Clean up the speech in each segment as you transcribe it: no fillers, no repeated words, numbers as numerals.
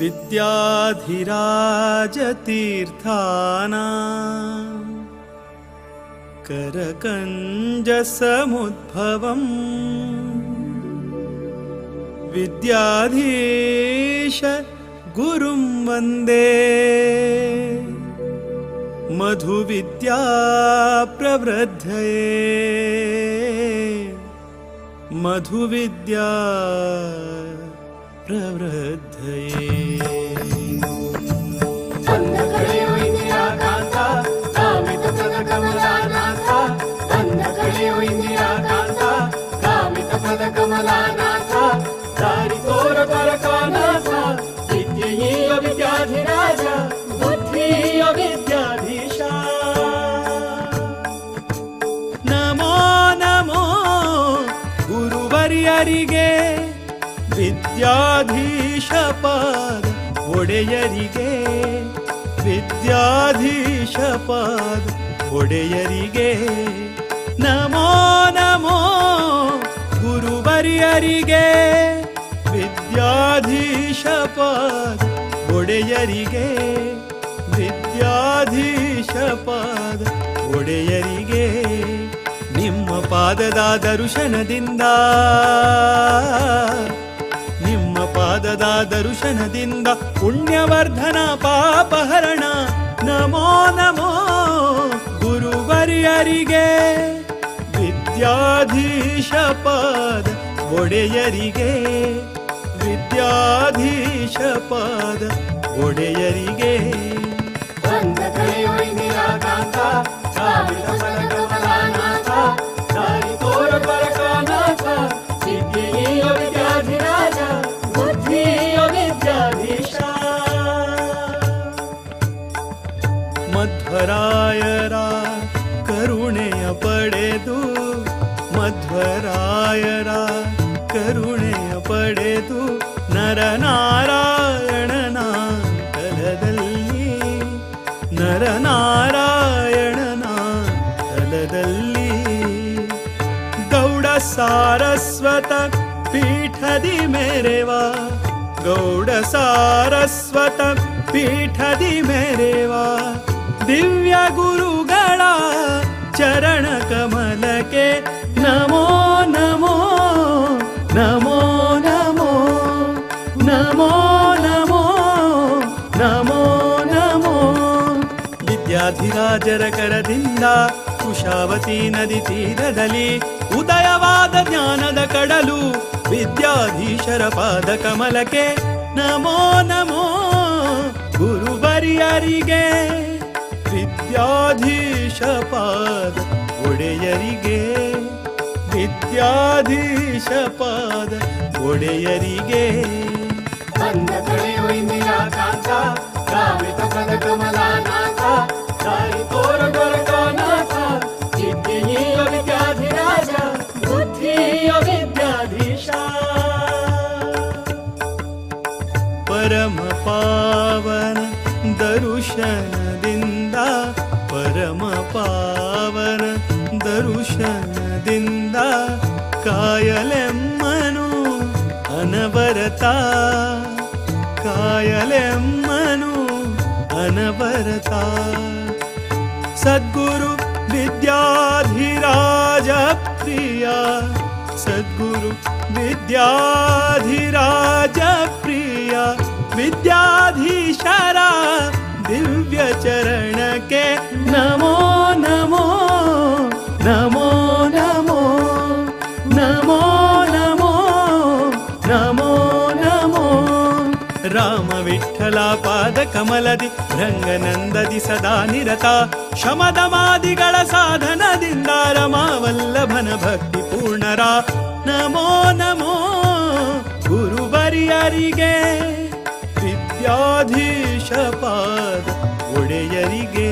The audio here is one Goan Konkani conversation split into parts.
ವಿದ್ಯಾಧಿರಾಜತೀರ್ಥಾನ करकञ्जसमुद्भवम् विद्याधीश गुरुं वन्दे मधुविद्या प्रवृद्धये मधुविद्या प्रवृद्धये। ವಿದ್ಯಾಧಿರಾಜ ಬುದ್ಧಿಯ ವಿದ್ಯಾಧೀಶ. ನಮೋ ನಮೋ ಗುರುವರ್ಯರಿಗೆ, ವಿದ್ಯಾಧೀಶ ಪಾದ ಒಡೆಯರಿಗೆ, ವಿದ್ಯಾಧೀಶ ಪಾದ ಒಡೆಯರಿಗೆ. ನಮೋ ನಮೋ ಗುರುವರ್ಯರಿಗೆ, ವಿದ್ಯಾಧೀಶ ಪಾದ ಒಡೆಯರಿಗೆ, ವಿದ್ಯಾಧೀಶ ಪಾದ ಒಡೆಯರಿಗೆ. ನಿಮ್ಮ ಪಾದದ ದರ್ಶನದಿಂದ, ನಿಮ್ಮ ಪಾದದ ದರ್ಶನದಿಂದ ಪುಣ್ಯವರ್ಧನ ಪಾಪಹರಣ. ನಮೋ ನಮೋ ಗುರುವರ್ಯರಿಗೆ, ವಿದ್ಯಾಧೀಶ ಪಾದ ಒಡೆಯರಿಗೆ, ವಿದ್ಯಾಧೀಶ ಪಾದ ಒಡೆಯರಿಗೆ. ವಿದ್ಯಾಧಿರಾಜ ಬುದ್ಧಿಯ ವಿದ್ಯಾಧೀಶ. ಮಧ್ವರಾಯರ ಕರುಣೆಯ ಪಡೆದು, ಮಧ್ವರಾಯರ ಕರುಣೆಯ ಪಡೆದು ನರನಾರಾಯಣನ ತಲದಲ್ಲಿ, ನರನಾರಾಯಣನ ತಲದಲ್ಲಿ. ಗೌಡ ಸಾರಸ್ವತ ಪೀಠದಿ ಮೇರೆವಾ, ಗೌಡ ಸಾರಸ್ವತ ಪೀಠದಿ ಮೇರೆವಾ ದಿವ್ಯ ಗುರುಗಳ ಚರಣ ಕಮಲಕ್ಕೆ ನಮೋ ನಮೋ ನಮೋ ನಮೋ ನಮೋ ನಮೋ ನಮೋ ನಮೋ. ವಿದ್ಯಾಧಿರಾಜರ ಕರದಿಂದ ಕುಶಾವತಿ ನದಿ ತೀರದಲ್ಲಿ ಉದಯವಾದ ಜ್ಞಾನದ ಕಡಲು ವಿದ್ಯಾಧೀಶರ ಪಾದ ಕಮಲಕ್ಕೆ ನಮೋ ನಮೋ ಗುರುವರ್ಯರಿಗೆ, ವಿದ್ಯಾಧೀಶ ಪಾದ ಒಡೆಯರಿಗೆ, ವಿದ್ಯಾಧೀಶ ಪಾದ ಒಡೆಯರಿಗೆ. ವಿದ್ಯಾಧಿರಾಜ ಬುದ್ಧಿಯ ವಿದ್ಯಾಧೀಶ. ಪರಮ ಪಾವನ ದರುಶನದಿಂದ, ಪರಮ ಪಾವನ ದರುಶನದಿಂದ ಕಾಯಲೆಮ್ಮನು ಅನವರತ, ಕಾಯಲೆಮ್ಮನು ಅನವರತ. ಸದ್ಗುರು ವಿದ್ಯಾಧಿರಾಜ ಪ್ರಿಯ, ಸದ್ಗುರು ವಿದ್ಯಾಧಿರಾಜ ಪ್ರಿಯ ವಿದ್ಯಾಧೀಶರ ದಿವ್ಯ ಚರಣಕ್ಕೆ ನಮೋ ನಮೋ ನಮೋ ನಮೋ ನಮೋ ನಮೋ ನಮೋ ನಮೋ. ರಾಮ ವಿಠಲ ಪಾದ ಕಮಲದಿ ರಂಗನಂದದಿ ಸದಾ ನಿರತ, ಶಮದಮಾದಿಗಳ ಸಾಧನದಿಂದ ರಮಾವಲ್ಲಭನ ಭಕ್ತಿ ಪೂರ್ಣರ. ನಮೋ ನಮೋ ಗುರುವರ್ಯರಿಗೆ, ವಿದ್ಯಾಧೀಶ ಪಾದ ಒಡೆಯರಿಗೆ,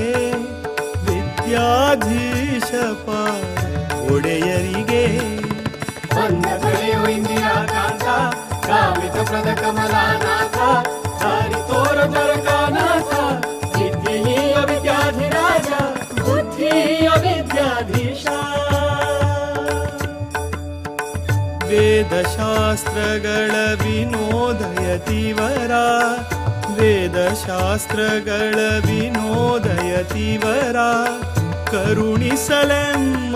ವಿದ್ಯಾಧೀಶ ಪಾದ ಒಡೆಯರಿಗೆ. ಕಮಲಾನಾಥ ದಾರಿ ತೋರ ದ್ವಾರಕಾನಾಥ, ವಿದ್ಯೆಯ ವಿದ್ಯಾಧಿರಾಜ ಬುದ್ಧಿಯ ವಿದ್ಯಾಧೀಶ. ವೇದ ವೇದಶಾಸ್ತ್ರಗಳ ವಿನೋದಯತಿವರ, ವೇದಶಾಸ್ತ್ರಗಳ ವಿನೋದಯತಿವರ, ಕರುಣಿಸಲೆಮ್ಮ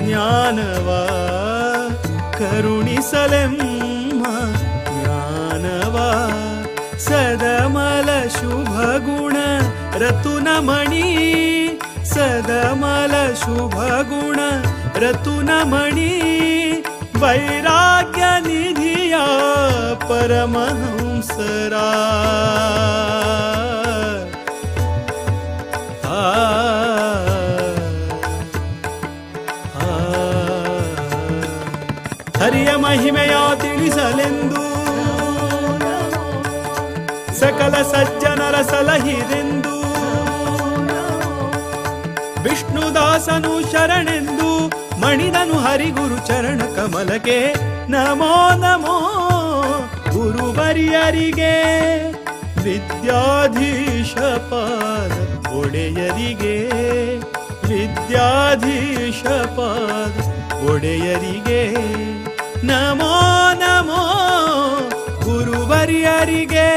ಜ್ಞಾನವ, ಕರುಣಿಸಲೆಮ್ಮ ಜ್ಞಾನವ. ಸದಮಲ ಶುಭಗುಣ ರತುನಮಣಿ, ಸದಮಲ ಶುಭಗುಣ ರತುನಮಣಿ, ವೈರಾಗ್ಯ ನಿಧಿಯ ಪರಮಹಂಸರ. ಆ ಹರಿಯ ಮಹಿಮೆಯ ತಿಳಿಸಲೆಂದು ಸಕಲ ಸಜ್ಜನರ ಸಲಹಿರೆಂದು, ವಿಷ್ಣುದಾಸನು ಶರಣೆಂದು ಮಣಿದನು ಹರಿಗುರು ಚರಣ ಕಮಲಕ್ಕೆ. ನಮೋ ನಮೋ ಗುರುವರಿಯರಿಗೆ, ವಿದ್ಯಾಧೀಶ ಪಾದ ಒಡೆಯರಿಗೆ, ವಿದ್ಯಾಧೀಶ ಪಾದ ಒಡೆಯರಿಗೆ. ನಮೋ ನಮೋ ಗುರುವರಿಯರಿಗೆ,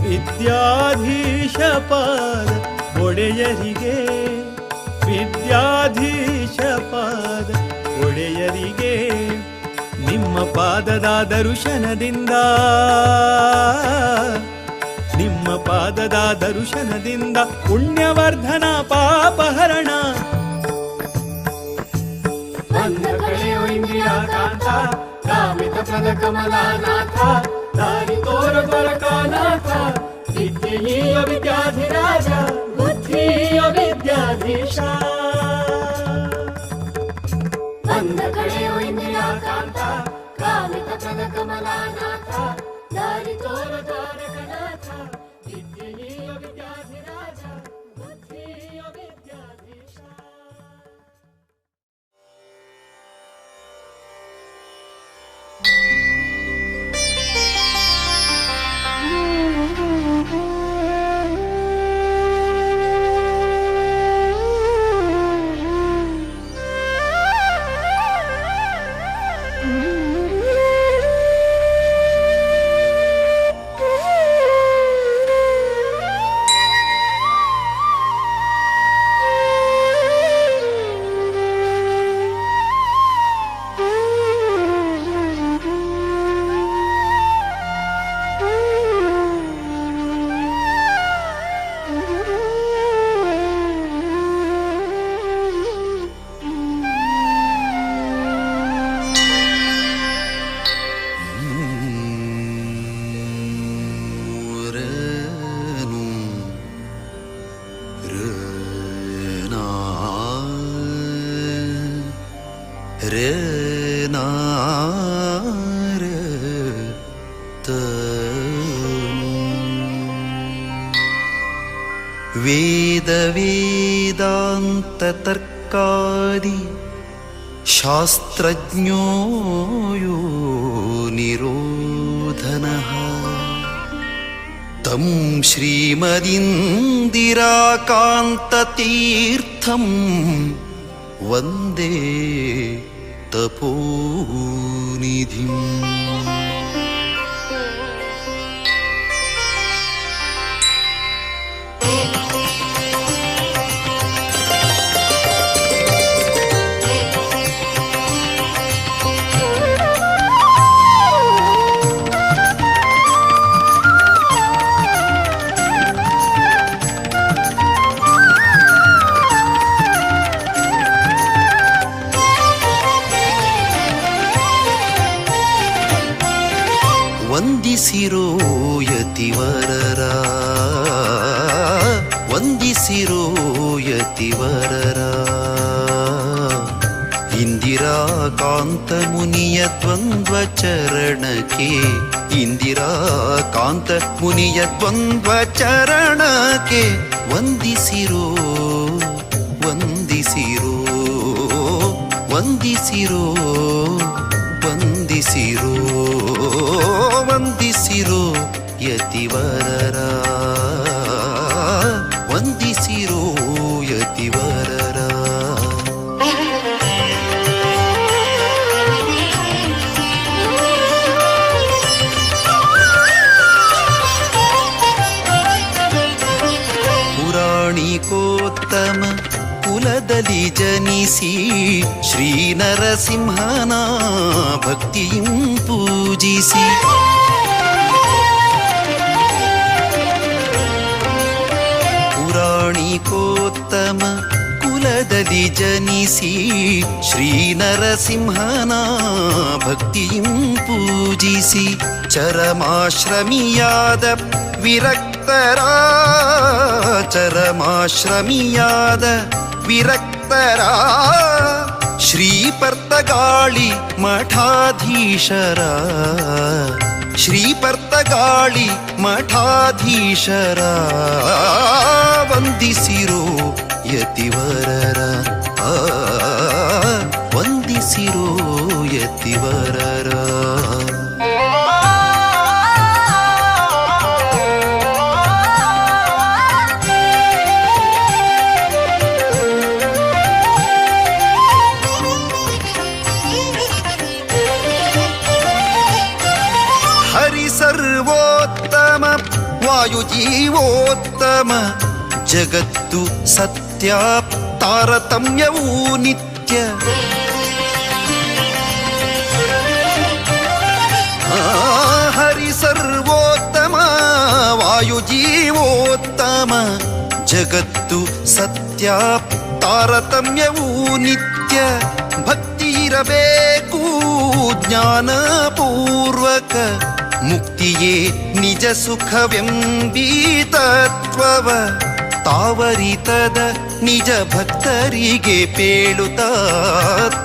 ವಿದ್ಯಾಧೀಶ ಪಾದ ಒಡೆಯರಿಗೆ, ವಿದ್ಯಾಧೀಶ ಪಾದ ಒಡೆಯರಿಗೆ. ನಿಮ್ಮ ಪಾದದ ದರುಶನದಿಂದ, ನಿಮ್ಮ ಪಾದದ ದರುಶನದಿಂದ ಪುಣ್ಯವರ್ಧನ ಪಾಪಹರಣ. ಬಂಧ ಕಳೆಯೋ ಇಂದಿರಾಕಾಂತ, ಕಾಮಿತ ಪ್ರದ ಕಮಲಾನಾಥ, ದಾರಿ ತೋರ ದ್ವಾರಕಾನಾಥ, ವಿದ್ಯೆಯ ವಿದ್ಯಾಧಿರಾಜ, ಬುದ್ಧಿಯ ವಿದ್ಯಾಧೀಶ. ಬಂಧ ಕಳೆಯೋ ಇಂದಿರಾಕಾಂತ, ಕಾಮಿತ ಪ್ರದ ಕಮಲಾನಾಥ, ದಾರಿ ತೋರ ದ್ವಾರಕನಾಥ, ವಿದ್ಯೆಯ ವಿದ್ಯಾಧಿರಾಜ, ಬುದ್ಧಿಯ ವಿದ್ಯಾಧೀಶ. ವೇದವೇದಾಂತತರ್ಕಾದಿ ಶಾಸ್ತ್ರಜ್ಞೋ ಯೋ ನಿರೋಧನಃ ತಂ ಶ್ರೀಮದಿಂದಿರಾಕಾಂತತೀರ್ಥಂ ವಂದೇ ತಪೋನಿಧಿಂ. ವಂದಿಸಿರೋ ಯತಿವರರ, ವಂದಿಸಿರೋ ಯತಿವರರ, ಇಂದಿರಾಕಾಂತ ಮುನಿಯ ದ್ವಂದ್ವ ಚರಣಕ್ಕೆ, ಇಂದಿರಾಕಾಂತ ಮುನಿಯ ದ್ವಂದ್ವ ಚರಣಕ್ಕೆ ವಂದಿಸಿರೋ, ವಂದಿಸಿರೋ, ವಂದಿಸಿರೋ, ವಂದಿಸಿರೋ, ವಂದಿಸಿರೋ ಯತಿವರರ, ವಂದಿಸಿರೋ ಯತಿವರರ. ಕುಲದಲ್ಲಿ ಜನಿಸಿ ಶ್ರೀ ನರಸಿಂಹನ ಭಕ್ತಿಯಂ ಪೂಜಿಸಿ. ಪುರಾಣಿಕೋತ್ತಮ ಕುಲದಲ್ಲಿ ಜನಿಸಿ ಶ್ರೀ ನರಸಿಂಹನ ಭಕ್ತಿಯಂ ಪೂಜಿಸಿ. ಚರಮಾಶ್ರಮಿಯಾದ ವಿರಕ್ತರ, ಚರಮಾಶ್ರಮಿಯಾದ ವಿರಕ್ತರ ಶ್ರೀ ಪರ್ತಗಾಳಿ ಮಠಾಧೀಶರ, ಶ್ರೀ ಪರ್ತಗಾಳಿ ಮಠಾಧೀಶರ ವಂದಿಸಿರೋ ಯತಿವರರ, ವಂದಿಸಿರೋ ಯತಿವರರ. ಹರಿ ಸರ್ವೋತ್ತಮ ವಾಯುಜೀವೋತ್ತಮ ಜಗತ್ತು ಸತ್ಯ ತಾರತಮ್ಯವೂ ನಿತ್ಯ. ಹರಿ ಸರ್ವೋತ್ತಮ ವಾಯುಜೀವೋತ್ತಮ ಜಗತ್ತು ಸತ್ಯ ತಾರತಮ್ಯವೂ ನಿತ್ಯ. ಭಕ್ತಿ ಇರಬೇಕು ಜ್ಞಾನಪೂರ್ವಕ ಮುಕ್ತಿಯೇ ನಿಜ ಸುಖವೆಂಬೀ ತತ್ವವ ತಾವರಿತದ ನಿಜ ಭಕ್ತರಿಗೆ ಪೇಳುತ್ತ,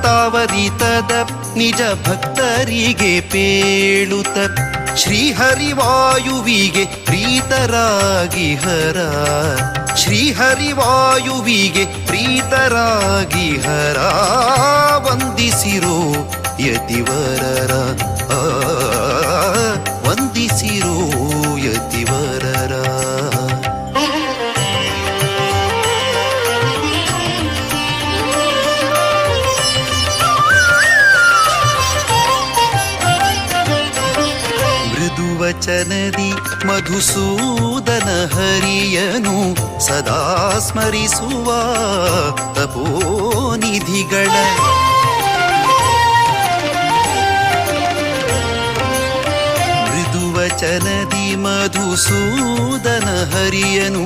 ತಾವರಿತದ ನಿಜ ಭಕ್ತರಿಗೆ ಪೇಳುತ್ತ. ಶ್ರೀಹರಿವಾಯುವಿಗೆ ಪ್ರೀತರಾಗಿ ಹರ, ಶ್ರೀಹರಿವಾಯುವಿಗೆ ಪ್ರೀತರಾಗಿ ಹರ ವಂದಿಸಿರೋ ಯತಿವರರ, ವಂದಿಸಿರೋ ಯತಿವರರ. ಮೃದುವಚನದಿ ಮಧುಸೂದನ ಹರಿಯನು ಸದಾ ಸ್ಮರಿಸುವ ತಪೋನಿಧಿಗಳ, ಮೃದುವಚನದಿ ಮಧುಸೂದನ ಹರಿಯನು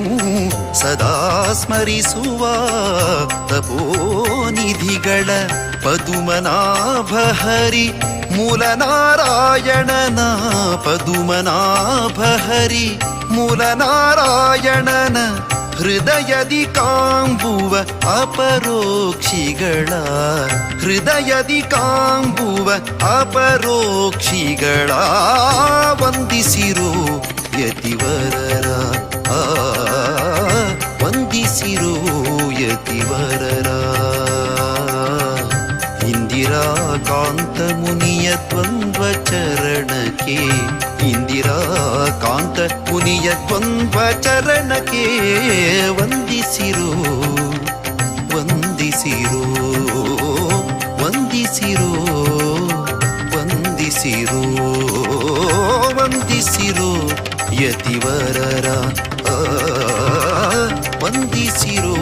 ಸದಾ ಸ್ಮರಿಸುವ ತಪೋನಿಧಿಗಳ. ಪದುಮನಾಭ ಹರಿ ಮೂಲನಾರಾಯಣನ, ಪದುಮನಾಭ ಹರಿ ಮೂಲನಾರಾಯಣನ ಹೃದಯದಿ ಕಾಂಬುವ ಅಪರೋಕ್ಷಿಗಳ, ಹೃದಯದಿ ಕಾಂಬುವ ಅಪರೋಕ್ಷಿಗಳ ವಂದಿಸಿರೋ ಯತಿವರರ, ವಂದಿಸಿರೋ ಯತಿವರರ. ಇಂದಿರಾಕಾಂತ ಮುನಿಯ ದ್ವಂದ್ವ ಚರಣಕ್ಕೆ, ಇಂದಿರಾಕಾಂತ ಮುನಿಯ ದ್ವಂದ್ವ ಚರಣಕ್ಕೆ ವಂದಿಸಿರೋ, ವಂದಿಸಿರೋ, ವಂದಿಸಿರೋ, ವಂದಿಸಿರೋ, ವಂದಿಸಿರೋ ಯತಿವರರ, ವಂದಿಸಿರೋ,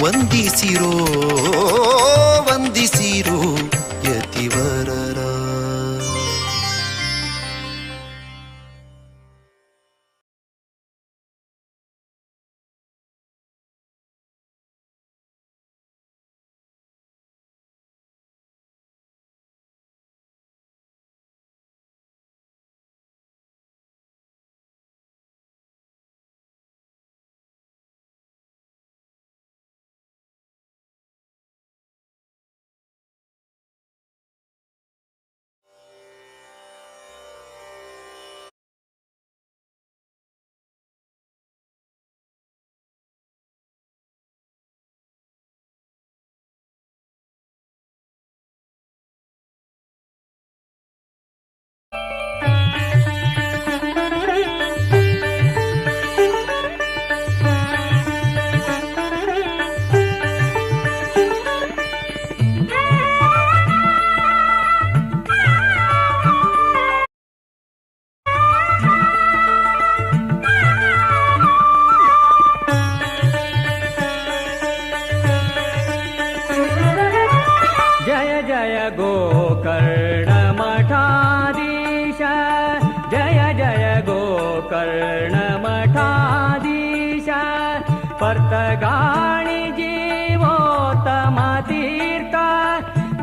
ವಂದಿಸಿರೋ, ವಂದಿಸಿರೋ ಯತಿವರರ.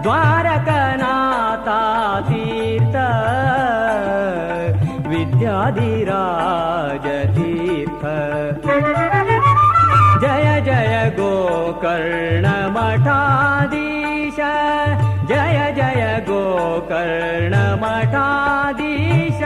ದ್ವಾರಕನಾಥ ತೀರ್ಥ ವಿದ್ಯಾಧಿರಾಜ ತೀರ್ಥ. ಜಯ ಜಯ ಗೋಕರ್ಣ ಮಠಾಧೀಶ, ಜಯ ಜಯ ಗೋಕರ್ಣ ಮಠಾಧೀಶ.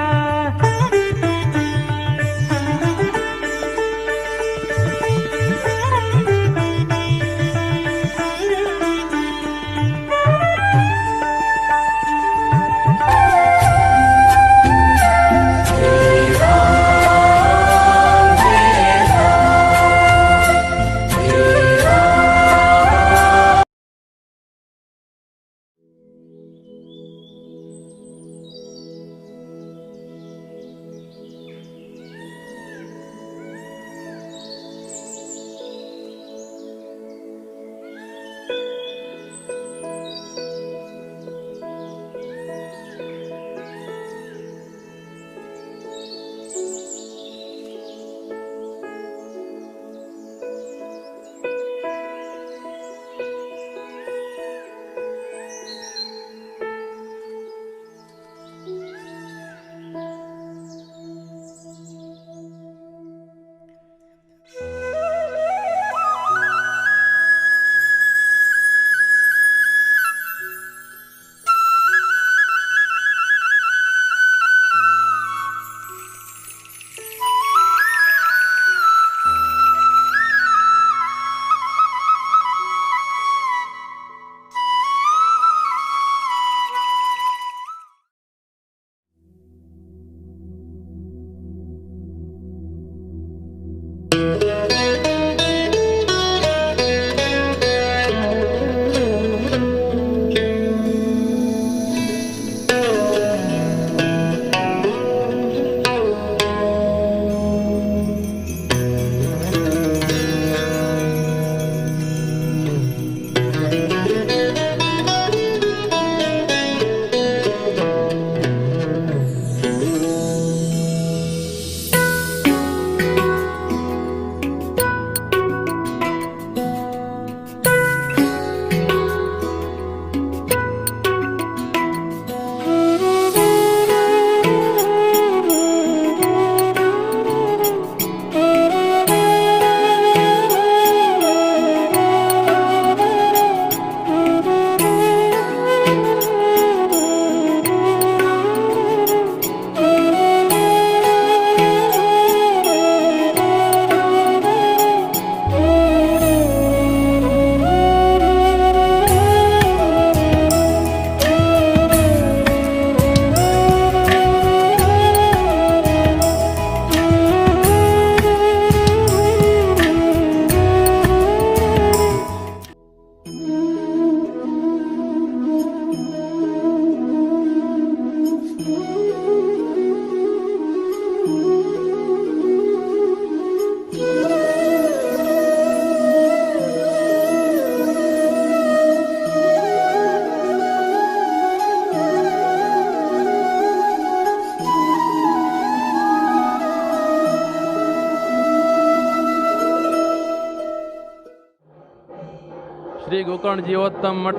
श्री गोकर्ण जीवोत्तम मठ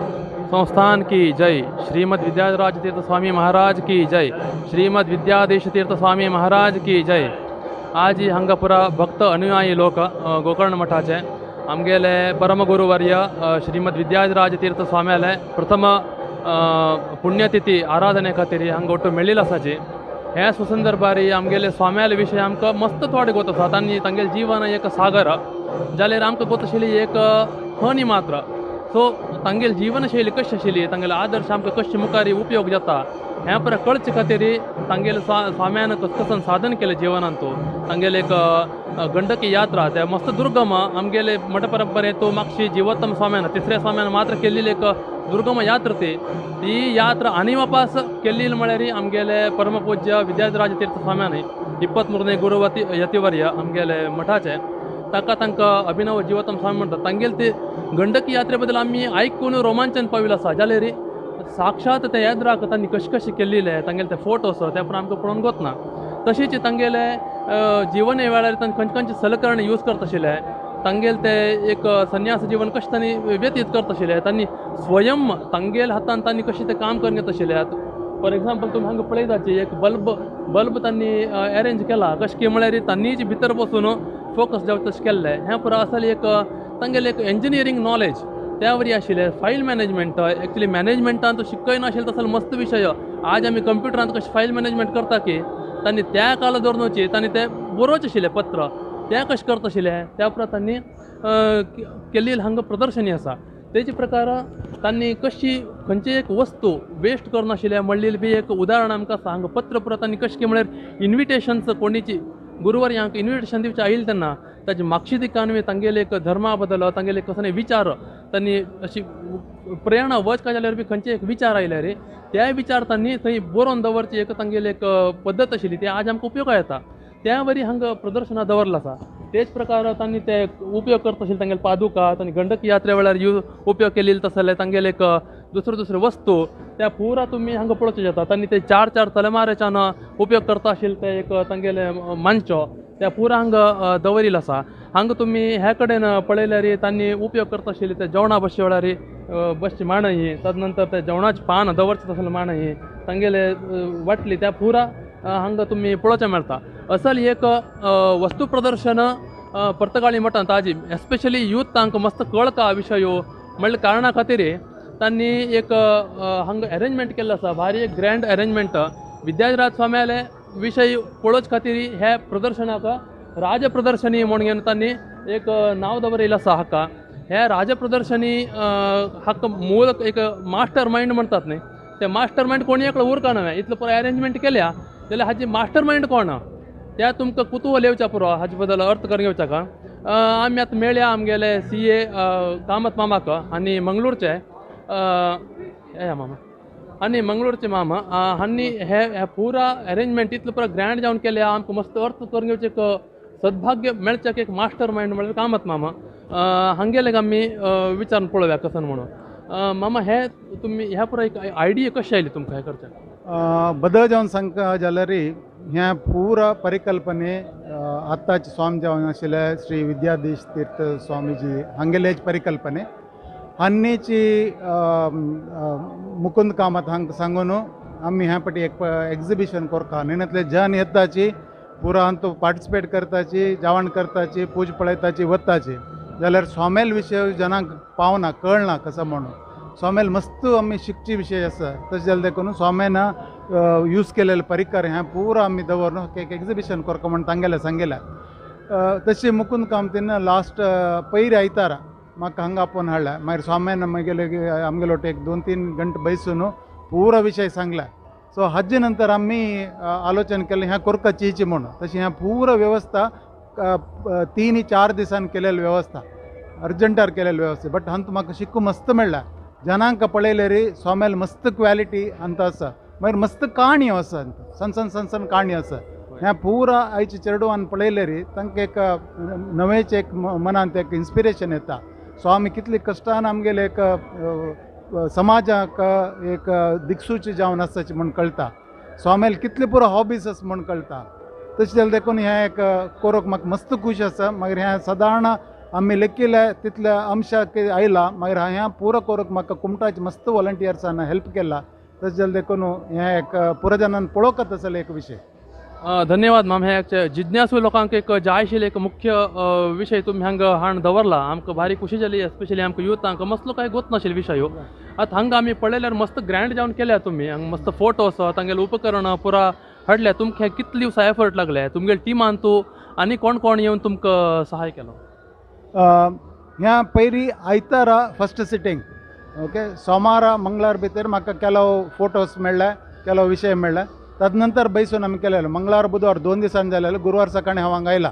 संस्थान की जय। श्रीमद् विद्याराज तीर्थ स्वामी महाराज की जय। श्रीमद् विद्याधीश तीर्थ स्वामी महाराज की जय। आज हांगा पुरा भक्त अनुयायी लोक गोकर्ण मठाचे आमगेले परमगुरुवर्य श्रीमद् विद्याराज तीर्थ स्वाम्याले प्रथम पुण्यतिथी आराधने खातीर हांगा ಒಟ್ಟು मेळिल्लो आसाची। हे सुसंदर्भार आमगेले स्वाम्याले विशय आमकां मस्त थोडे गोत आसा। तांणी तांगेले जीवन एक सागर जाल्यार आमकां गोत आशिल्ली एक हनी मात्र। सो तांगेले जीवनशैली कशी आशिल्ली, तांगेले आदर्श आमकां कशे मुखार उपयोग जाता हें पुरा कळचे खातीर तांगेले स्वाम्यान कसकसन साधन केलें जिवनांत। तांगेले एक गंडकी यात्रा ते मस्त दुर्गम आमगेले मठ परंपरेंत मागशी जिवोत्तम स्वाम्यान तिसऱ्या स्वाम्यान मात्र केल्ली एक दुर्गम यात्रा ती ती यात्रा आनी वापस केल्ली म्हळ्यार आमगेले परमपूज्य विद्याराज तीर्थ स्वाम्यान 23 गुरुवती यतिवर्य आमगेले मठाचे ताका तांकां अभिनव जिवोत्तम स्वामी म्हणटात। तांगेले ते गंडकी यात्रे बद्दल आमी आयकून रोमांचन पाविल्लो आसा। जाल्यार साक्षात ते यात्राक तांणी कशें कशें केल्लें तांगेले ते फोटोस ते पण आमकां पळोवन गोतना। तशेंच तांगेले जिवन वेळार तांणी खंयचे खंयचे सलकरण यूज करता आशिल्ले, तांगेल ते एक संन्यास जीवन कशें तांणी व्यतीत करत आशिल्ले, तांणी स्वयं तांगेल हातान तांणी कशें तें काम करून घेत आशिल्ले. फॉर एग्जाम्पल तुमी हांगा पळयताची एक बल्ब बल्ब तांणी एरेंज केला कशें की म्हळ्यार तांणीच भितर बसून फोकस जावचें तशें केल्लें. हें पुरो असल एक तांगेलें एक इंजिनियरींग नॉलेज त्या वरी आशिल्लें. फायल मॅनेजमेंट एक्चुली मॅनेजमेंटान तो शिकय नाशिल्लें तसो मस्त विशय. आज आमी कंप्युटरांत कशें फायल मॅनेजमेंट करता की तांणी त्या काळार दवरुनची तांणी तें बरोवचें आशिल्लें पत्र तें कशें करता आशिल्लें त्या उपरांत तांणी केल्ली हांगा प्रदर्शनी आसा. तेजे प्रकार तांणी कशी खंयची एक वस्तू वेस्ट करनाशिल्लें म्हणलेली बी एक उदाहरण आमकां आसा. हांगा पत्र पुरो तांणी कशें की म्हळ्यार इन्विटेशन्स कोणीची गुरुवार ह्यांक इन्विटेशन दिवचें आयिल्लें तेन्ना ताजे मागशी दिकान तांगेले एक धर्मा बद्दल तांगेले कसले विचार तांणी अशी प्रेरणा वच काय जाल्यार बी खंयचे एक विचार आयले रे त्या विचार तांणी थंय बरोवन दवरची एक तांगेली एक पद्दत आशिल्ली ती आज आमकां उपयोगा येता. त्या वरी हांगा प्रदर्शनां दवरलां आसा. तेच प्रकार तांणी ते उपयोग करता आशिल्ले तांगेले पादुका तांणी गंडकी यात्रे वेळार उपयोग केलेले तसले तांगेले एक दुसऱ्यो दुसऱ्यो वस्तू त्या पुरा तुमी हांगा पळोवचें जाता. तांणी ते चार चार तलेमारेच्यान उपयोग करता आशिल्ले ते एक तांगेले मांचो त्या पुरा हांगा दवरिल्लो आसा. हांगा तुमी ह्या कडेन पळयल्यार तांणी उपयोग करता आशिल्ले ते जेवणा बसचे वेळार बसची मांडई, तद नंतर ते जेवणाचें पान दवरचें तसलें मांडई तांगेले वाटली त्या पुरा हांगा तुमी पळोवचें मेळटा. असल एक वस्तू प्रदर्शन पर्तगाळी मठांत ताजी एस्पेशली यूथ तांकां मस्त कळका विशय म्हणल्या कारणा खातीर तांणी एक हांगा एरेंजमेंट केल्लो आसा. भारी एक ग्रँड एरेंजमेंट विद्याधिराज स्वाम्याले विशय पळोवचे खातीर हे प्रदर्शनाक राजप्रदर्शनी म्हणून तांणी एक नांव दवरिल्लें आसा. हाका हे राजप्रदर्शनी हाका मूळ एक मास्टर मायंड म्हणटात न्ही, ते मास्टर मायंड कोणी एकलो उरका न्हय इतलो पुरो एरेंजमेंट केल्या जाल्यार हाजी मास्टर मायंड कोण त्या तुमकां कुतूहल येवच्या पुरो हाजे बद्दल अर्थ करून घेवच्या का. आमी आतां मेळया आमगेले CA Kamat मामाक आनी मंगळूरचे या मामा आनी मंगळूरचे मामा हांणी हे पुरा एरेंजमेंट इतलो पुरो ग्रँड जावन केल्या आमकां मस्त अर्थ करून घेवचें एक सद्भाग्य मेळचें एक मास्टर मायंड म्हळ्यार कामत मामा हांगेले आमी विचारून पळोवया कसन म्हणून. मामा हे तुमी ह्या पुरो एक आयडिया कशी आयली तुमकां हें करचें? बदल जावन सांगता जाल्यार ह्या पुरा परिकल्पने आत्ताचे स्वामी जावन आशिल्ले श्री विद्याधीश तीर्थ स्वामीजी हांगेलेच परिकल्पने हांणीची मुकुंद कामत हांकां सांगून आमी ह्या पटी एक एक्झिबिशन करता. नेणतले जन येताची पुरा हांतू पार्टिसिपेट करताची, जेवण करताची, पूज पळयताची, वताची जाल्यार स्वामेल विशय जनांक पावना कळना कसो म्हणून. स्वामेल मस्त आमी शिकची विशय आसा. तशें जालें देखून स्वाम्यान यूज केलेले परिकर हें पुरा आमी दवरून एक एक्झिबिशन करता म्हण तांगेलें सांगिल्लें. तशें मुकुंद कामतीन लास्ट पयर आयतारा म्हाका हांगा आपोवन हाडलें. मागीर स्वाम्यान मागीर आमगेलो एक 2-3 घंटे बैसून पुरा विशय सांगला. सो हाजे नंतर आमी आलोचन केलें ह्या करका चीची म्हणून. तशें ह्या पुरा वेवस्था 3-4 दिसान केलेली वेवस्था अर्जंटार केलेली वेवस्था. बट हांतू म्हाका शिकू मस्त मेळ्ळा. जनांक पळयल्यार स्वाम्याल मस्त क्वॉलिटी अंत आसा, मागीर मस्त काणयो आसा, सण सण सण सण काणयो आसा. ह्या पुरा आयच्या चेडवान पळयल्यार तांकां एक नवेंच एक मनांत एक इन्स्पिरेशन येता. स्वामी कितले कश्टान आमगेले एक समाजाक एक दिक्सूची जावन आसाची म्हूण कळटा. स्वाम्याल कितले पुरो हॉबीज आसा म्हूण कळटा. तशें जाल्यार देखून हें एक कोरोक म्हाका मस्त खूश आसा. मागीर हें सदारण आमी लेखिल्ले तितल्या अंशाक आयला. मागीर ह्या पुरो कोरोक म्हाका कुमटाचे मस्त वॉलंटियर्सान हेल्प केला. तशें जाल्यार देखून हें एक पुरो जनान पळोवंक आसलें एक विशय. धन्यवाद माम. हे जिज्ञासू लोकांक एक जाय आशिल्ले एक मुख्य विशय तुमी हांगा हाण दवरला. आमकां भारी खुशी जाली. एस्पेशली आमकां युथांक मसलो कांय गोत नाशिल्लो विशय. आतां हांगा आमी पळयल्यार मस्त ग्रँड जावन केल्या तुमी. हांगा मस्त फोटोस तांगेले उपकरणां पुरा हाडल्या. तुमकां कितले दिवसा एफर्ट लागले तुमगेले टिमान तूं आनी कोण कोण येवन तुमकां सहाय केलो? ह्या पयरी आयतारा फस्ट सिटींग ओके, सोमारा मंगळार भितर म्हाका ಕೆಲವು फोटोस मेळ्ळे, ಕೆಲವು विशय मेळ्ळे. तदनंतर बैसून आमी केलेलो. मंगळार बुधवार 2 दिसान जालेलो. गुरुवार सकाळी हांव हांगा आयला.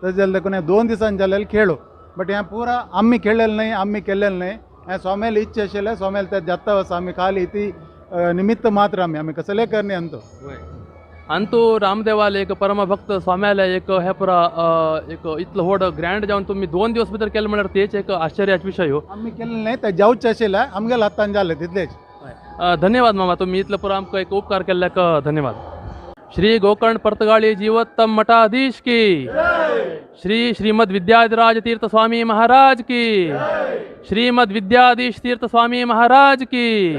तशें जालें देखून हें 2 दिसान जालेलें खेळू. बट हें पुरा आमी खेळ्ळेलें न्हय, आमी केल्लेलें न्हय. हें स्वाम्याल इच्छा आशिल्लें, स्वाम्याल तें जाता आसा. आमी खाली ती निमित्त मात्र आमी आमी कसलें करणी अंतू अंतू रामदेवाले एक परमभक्त स्वाम्याले एक हे पुरा एक इतलो व्हड ग्रँड जावन तुमी 2 दिवस भितर केलें म्हळ्यार तेच एक आश्चर्याचे विशय. आमी केलें न्हय, तें जावचें आशिल्लें आमगेल्या हातान जालें तितलेंच. धन्यवाद मामा, तुमी इतलो पुरो आमकां एक उपकार केल्ल्याक धन्यवाद. श्री गोकर्ण पर्तगाळी जीवोत्तम मठाधीश की, श्री श्रीमद विद्याधिराज तीर्थ स्वामी महाराज की, श्रीमद विद्याधीश तीर्थ स्वामी महाराज की।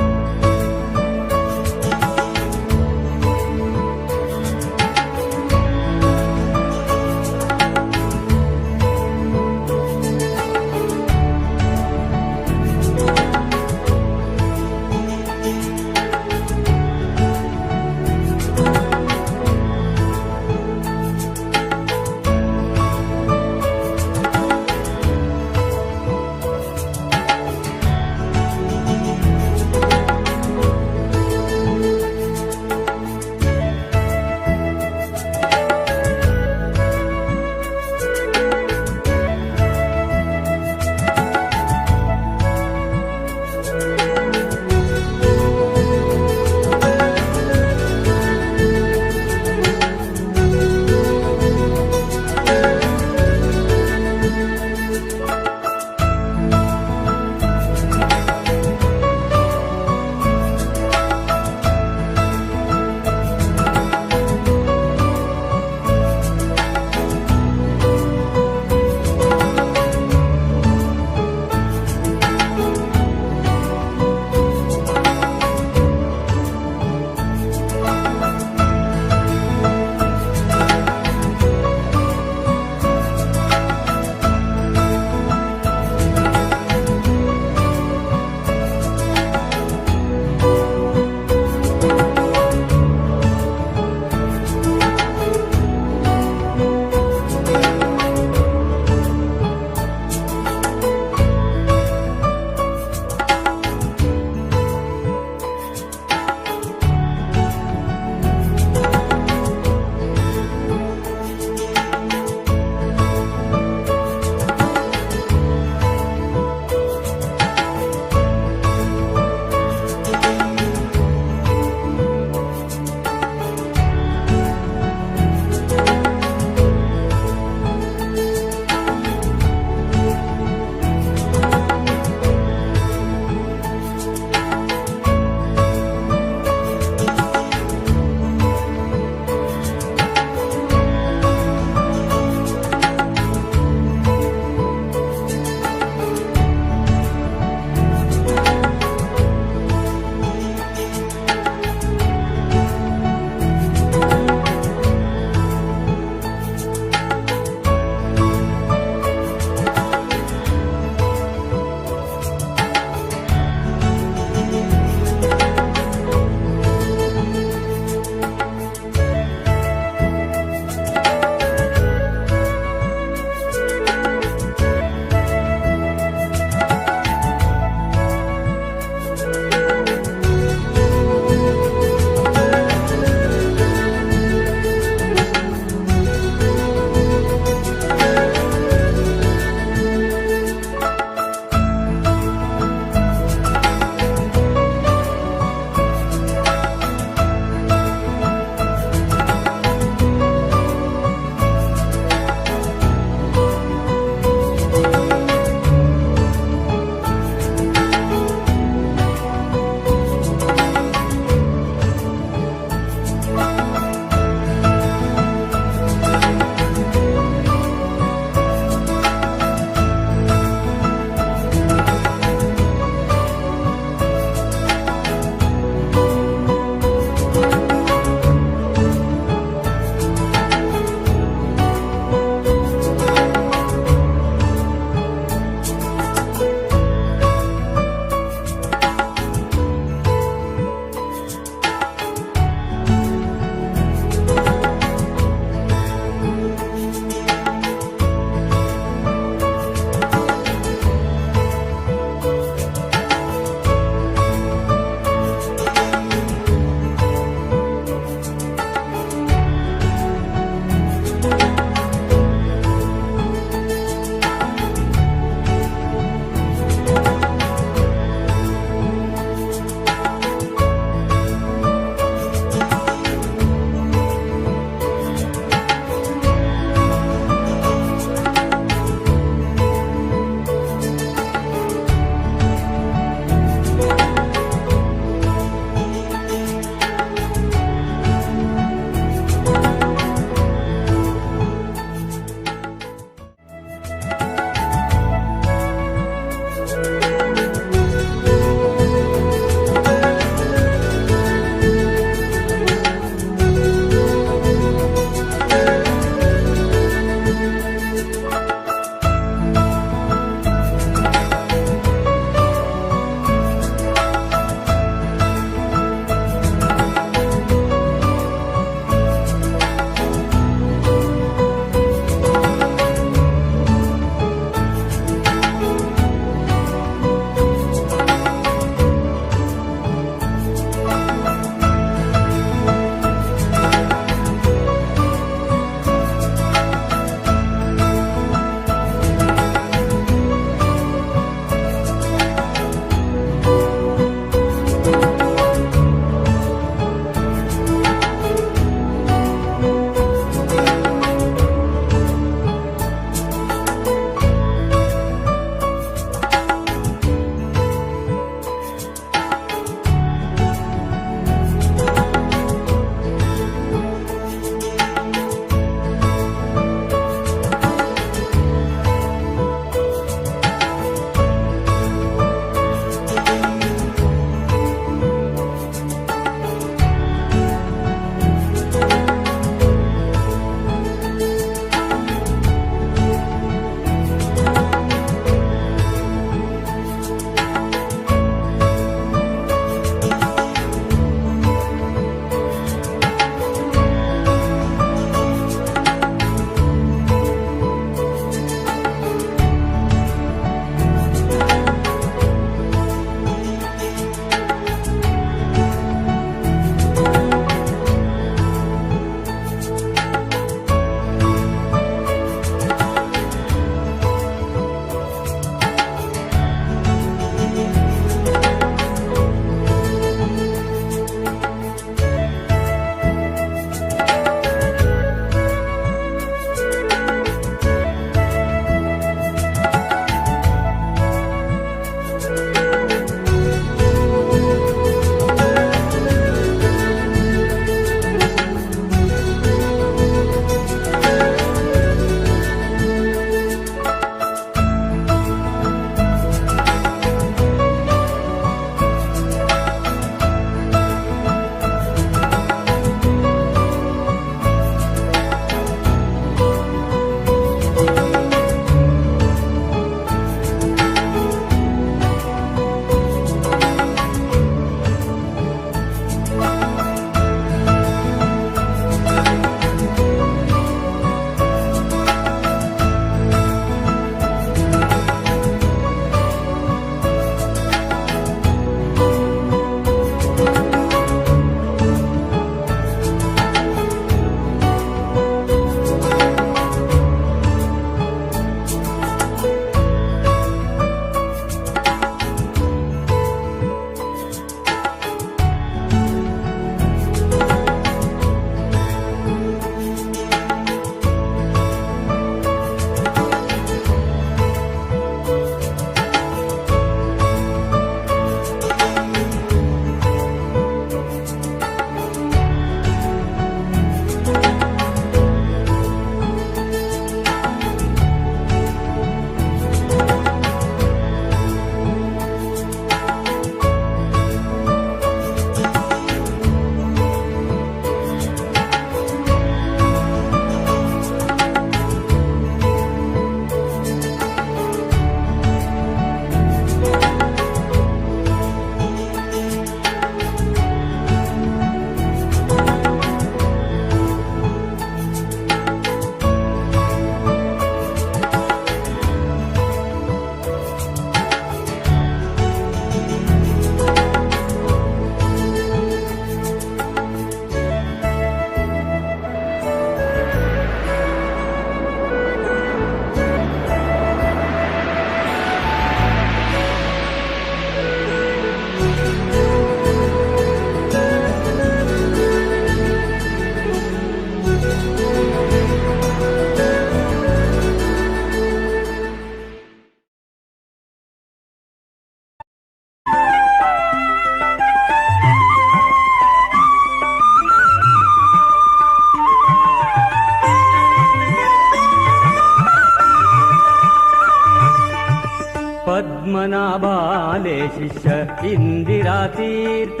पद्मनाभाले शिष्य इंदिरा तीर्थ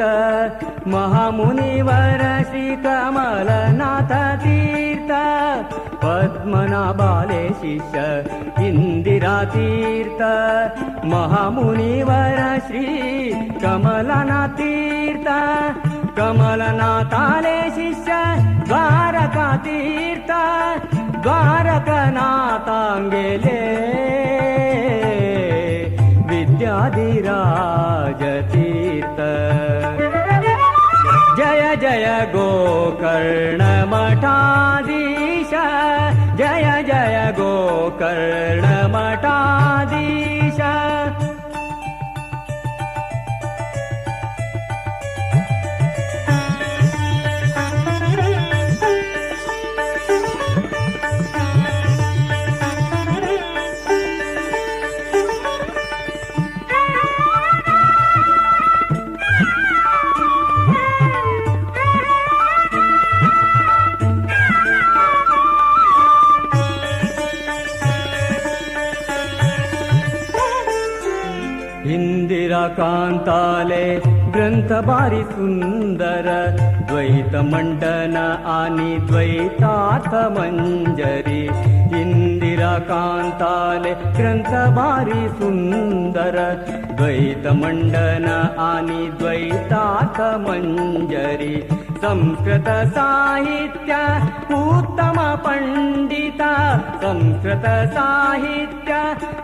महामुनिवर श्री कमलनाथ तीर्थ पद्मनाभाले शिष्य इंदिरा तीर्थ महामुनिवर श्री कमलनाथ तीर्थ कमलनाथाले शिष्य द्वारका तीर्थ द्वारकनाथांगेले विद्याधिराज तीर्थ। जय जय गोकर्ण मठाधीश जय जय गोकर्ण मठाधीश। इंदिरा कांताले ग्रंथ भारी सुंदर द्वैत मंडन आणि द्वैतार्थ मंजरी। इंदिरा कांताले ग्रंथ भारी सुंदर द्वैत मंडन आणि द्वैतार्थ मंजरी। संस्कृत साहित्य उत्तम पंडिता संस्कृत साहित्य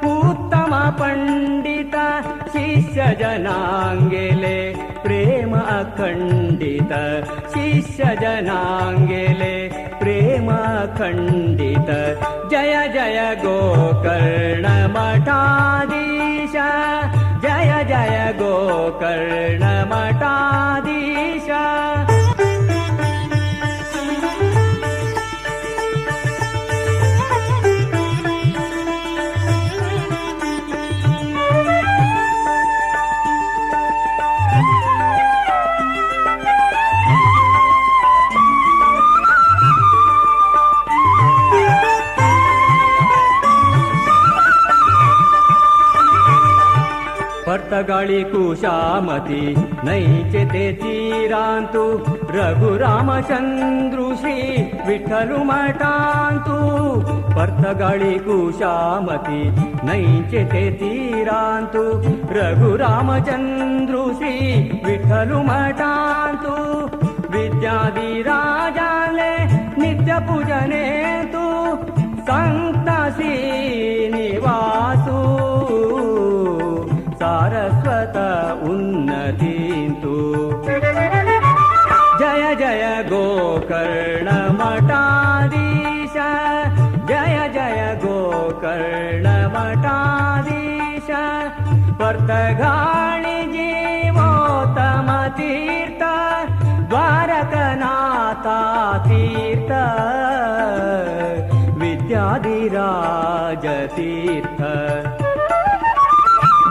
उत्तम पंडिता शिष्य जनांगेले प्रेम अखंडित शिष्य जनांगेले प्रेम अखंडित। जय जय गोकर्ण मठाधीश जय जय गोकर्ण मठाधीश। पर्तगाळी कुशामती नैचे ते तीरांतु रघुरामचंद्रु श्री विठ्ठलु मठांतु। पर्तगाळी कुशामती नैचे ते तीरांतु रघुरामचंद्रु श्री विठ्ठलु मठांतु। विद्याधिराजाले नित्य पूजने तु संत श्रीनिवासु सारस्वत उन्नतींतु। जय जय गोकर्ण मठाधीश जय जय गोकर्ण मठाधीश। पर्तगाळी जीवोत्तम तीर्थ द्वारकनाथा तीर्थ विद्याधिराज तीर्थ।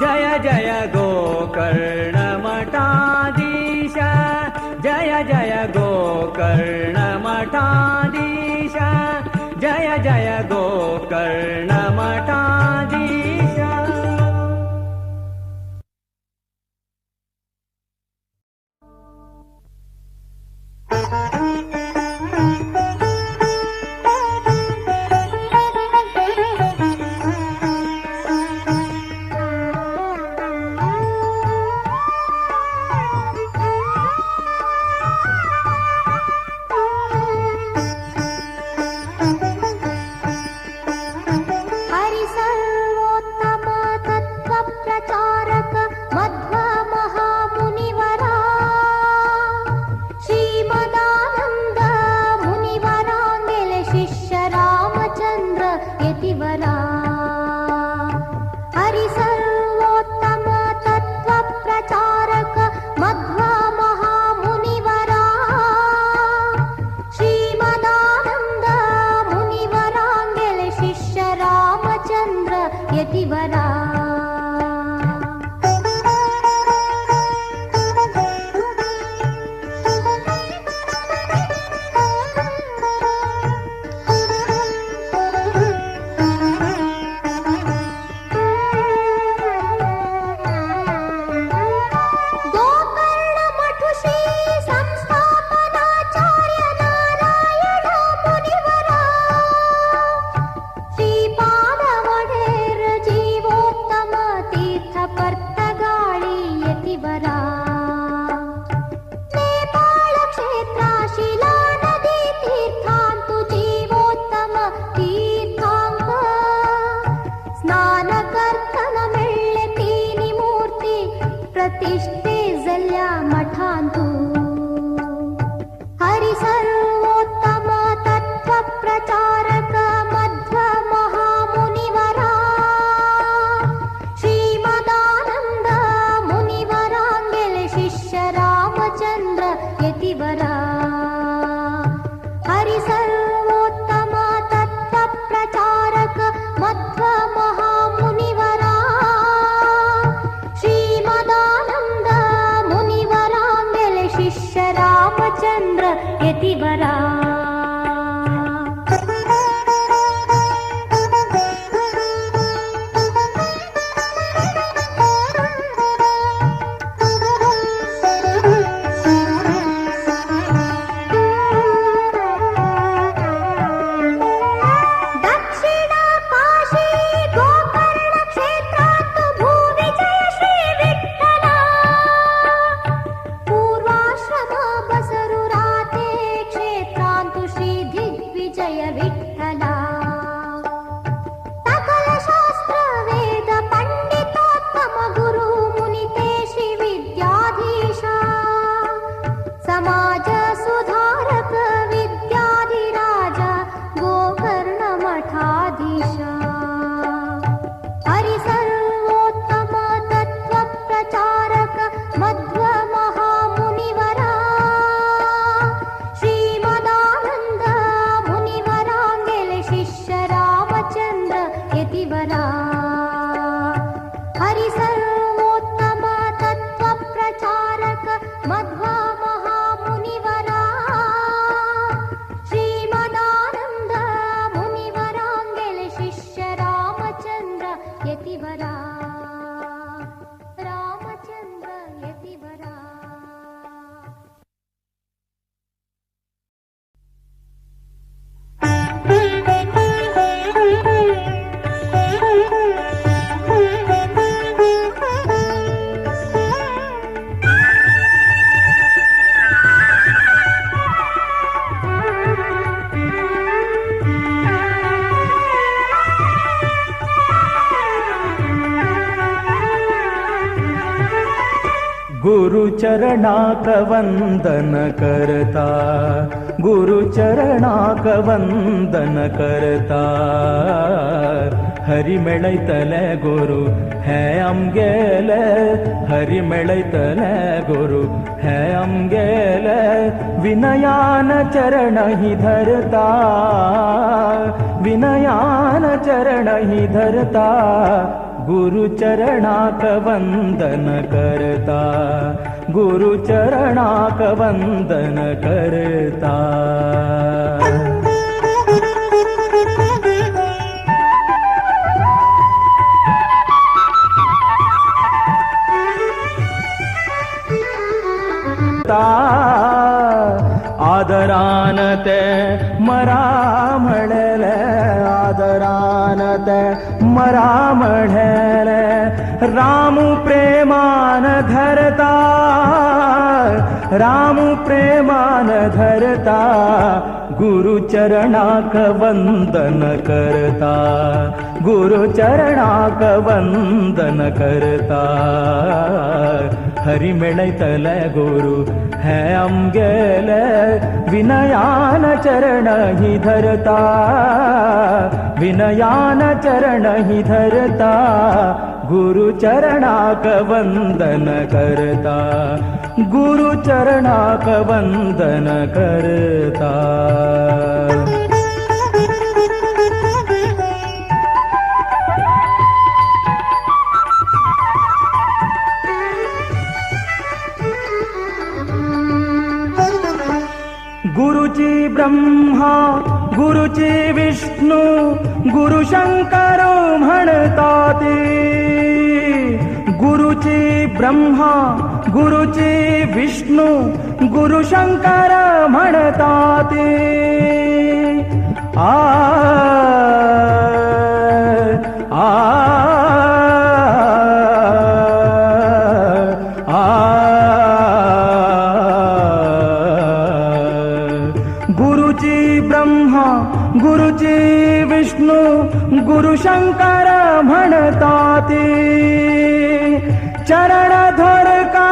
जय जय गोकर्ण मठाधीश जय जय गोकर्ण मठाधीश जय जय गोकर्ण मठाधीश। यतिवरा। प्रतिष्ठे जल्ल्या मठांतु हरि सर्वोत्तम तत्त्व प्रचारक मध्व महामुनिवरा श्रीमदानंद मुनिवरांगेले शिष्य रामचंद्र यतिवरा हरि सर्वोत्तम तत्त्व प्रचारक मध्व महामुनिवरा श्रीमदानंद मुनिवरांगेले शिष्य रामचंद्र यतिवरा. दक्षिण काशी गोकर्ण क्षेत्रात भूविजय श्री विठ्ठला पूर्वाश्रम बसरु राते क्षेत्रांतु श्री दिग्विजय विठ्ठला सकल शास्त्र वेद पंडितोत्तम गुरु मुनिते श्री विद्याधीशा समाज सुधारक विद्याधिराजा गोकर्ण मठाधीशा हरि सर्वोत्तम तत्त्व प्रचारक मध्व महामुनिवरा श्रीमदानंद मुनिवरांगेले शिष्य रामचंद्र यतिवरा हरि सर्वोत्तम तत्त्व प्रचारक मध्व महामुनिवरा श्रीमदानंद मुनिवरांगेले शिष्य रामचंद्र यतिवरा रामचंद्र यतिवरा. गुरु चरणाक वंदन करता, गुरु चरणाक वंदन करता, हरि मेळयतले गुरु हे आमगेले, हरि मेळयतले गुरु हे आमगेले, विनयान चरण ही धरता, विनयान चरण ही धरता, गुरु चरणाक वंदन करता, गुरु चरणाक वंदन करता. आदरान ते मरा म्हणले, आदरान ते मरा म्हणले, राम प्रेमान धरता, राम प्रेमान धरता, गुरु चरणाक वंदन करता, गुरु चरणाक वंदन करता, हरि मेळयतले गुरु हे आमगेले, विनयान चरण ही धरता, विनयान चरण ही धरता, गुरु चरणाक वंदन करता, गुरु चरणाक वंदन करता. गुरुची ब्रह्मा गुरुची विष्णू गुरु शंकर म्हणताती, गुरुची ब्रह्मा गुरुची विष्णू गुरु शंकर म्हणताती, आ आ आ गुरुची ब्रह्मा गुरुची विष्णू गुरु शंकर म्हणताती, चरण धर का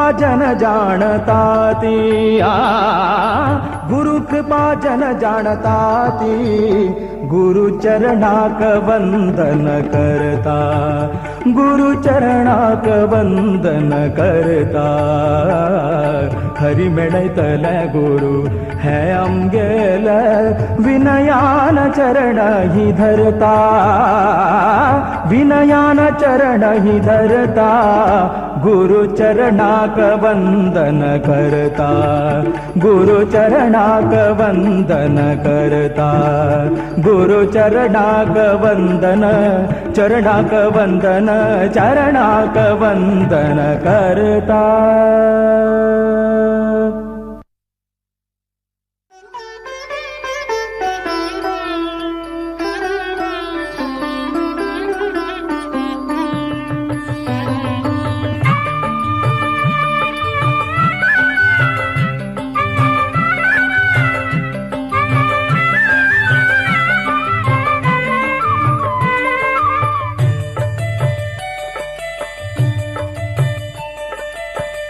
कृपा जन जाणताती, गुरु कृपा जन जाणताती, गुरु चरणाक वंदन करता, गुरु चरणाक वंदन करता। हरि मेळयतले गुरु हे आमगेले, विनयान चरण ही धरता, विनयान चरण ही धरता, गुरु चरणाक वंदन करता, गुरु चरणाक वंदन करता, गुरु चरणाक वंदन, चरणाक वंदन, चरणाक वंदन करता।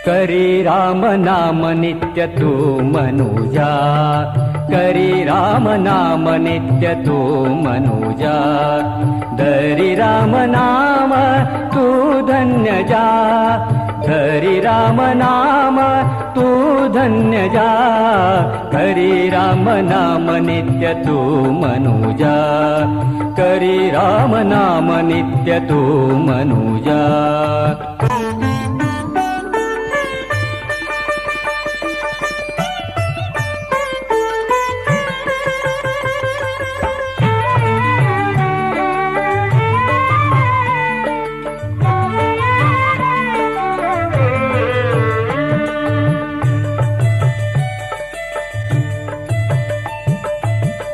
करी राम नाम नित्य तू मनुजा, करी राम नाम नित्य तू मनुजा, धरी राम नाम तू धन्य जा, धरी राम नाम तू धन्य जा, करी राम नाम नित्य तू मनुजा, करी राम नाम नित्य तू मनुजा।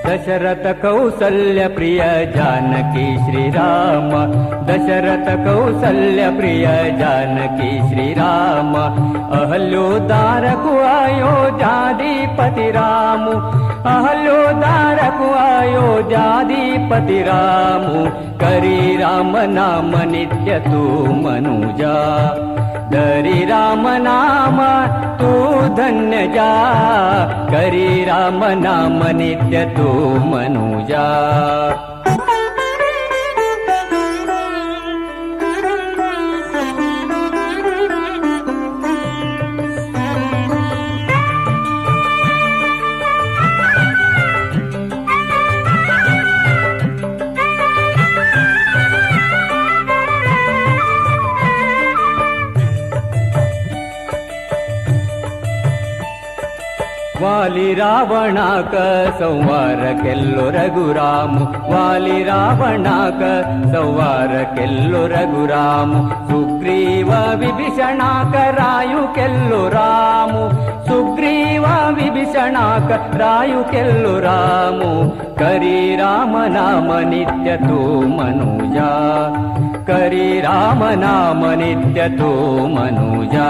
दशरथ कौसल्य प्रिय जानकी श्री राम, दशरथ कौसल्य प्रिय जानकी श्री राम, अहल्योद्धारकु अयोध्याधिपति राम, अहल्योद्धारकु अयोध्याधिपति राम, करी राम नाम नित्य तू मनुजा, धरी राम नाम तू धन्य जा, करी राम नाम नित्य तू मनुजा। वाली रावणाक संवार केल्लो रघुराम, वाली रावणाक संवार केल्लो रघुराम, सुग्रीव विभीषणाक रायु केल्लो राम, सुग्रीव विभीषणाक रायु केल्लो राम, करी राम नाम नित्य तू मनुजा, करी राम नाम नित्य तू मनुजा,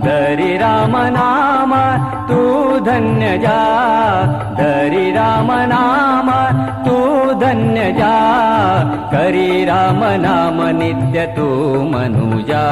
धरी राम नाम तू धन्य जा, धरी राम नाम तू धन्य जा, करी राम नाम नित्य तू मनुजा।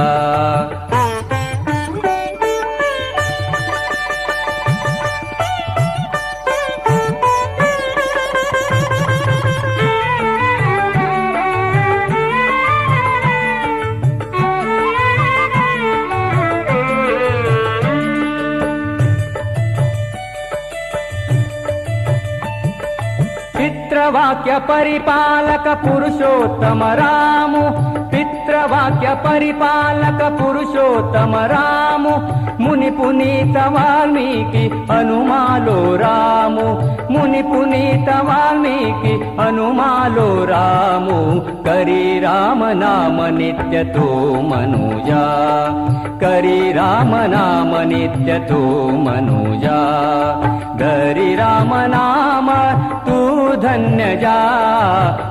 पितृवाक्य परिपालक पुरुषोत्तम राम, पितृवाक्य परिपालक पुरुषोत्तम राम, मुनि पुनीत वाल्मीकि हनुमालो राम, मुनि पुनीत वाल्मीकि हनुमालो राम, करी राम नाम नित्य तू मनुजा, करी राम नाम नित्य तू मनुजा, धरी राम नाम तू धन्य जा,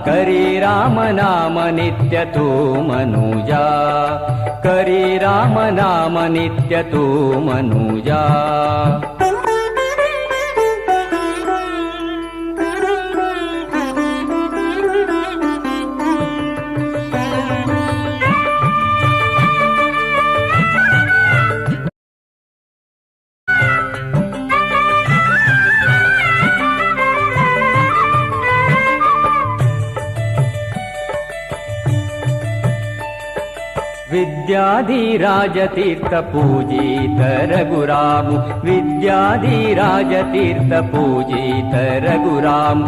करी राम नाम नित्य तू मनुजा, करी राम नाम नित्य तू मनुजा। विद्याधिराजतीर्थ पूजित रघुराम विद्याधिराजतीर्थ पूजित रघुराम।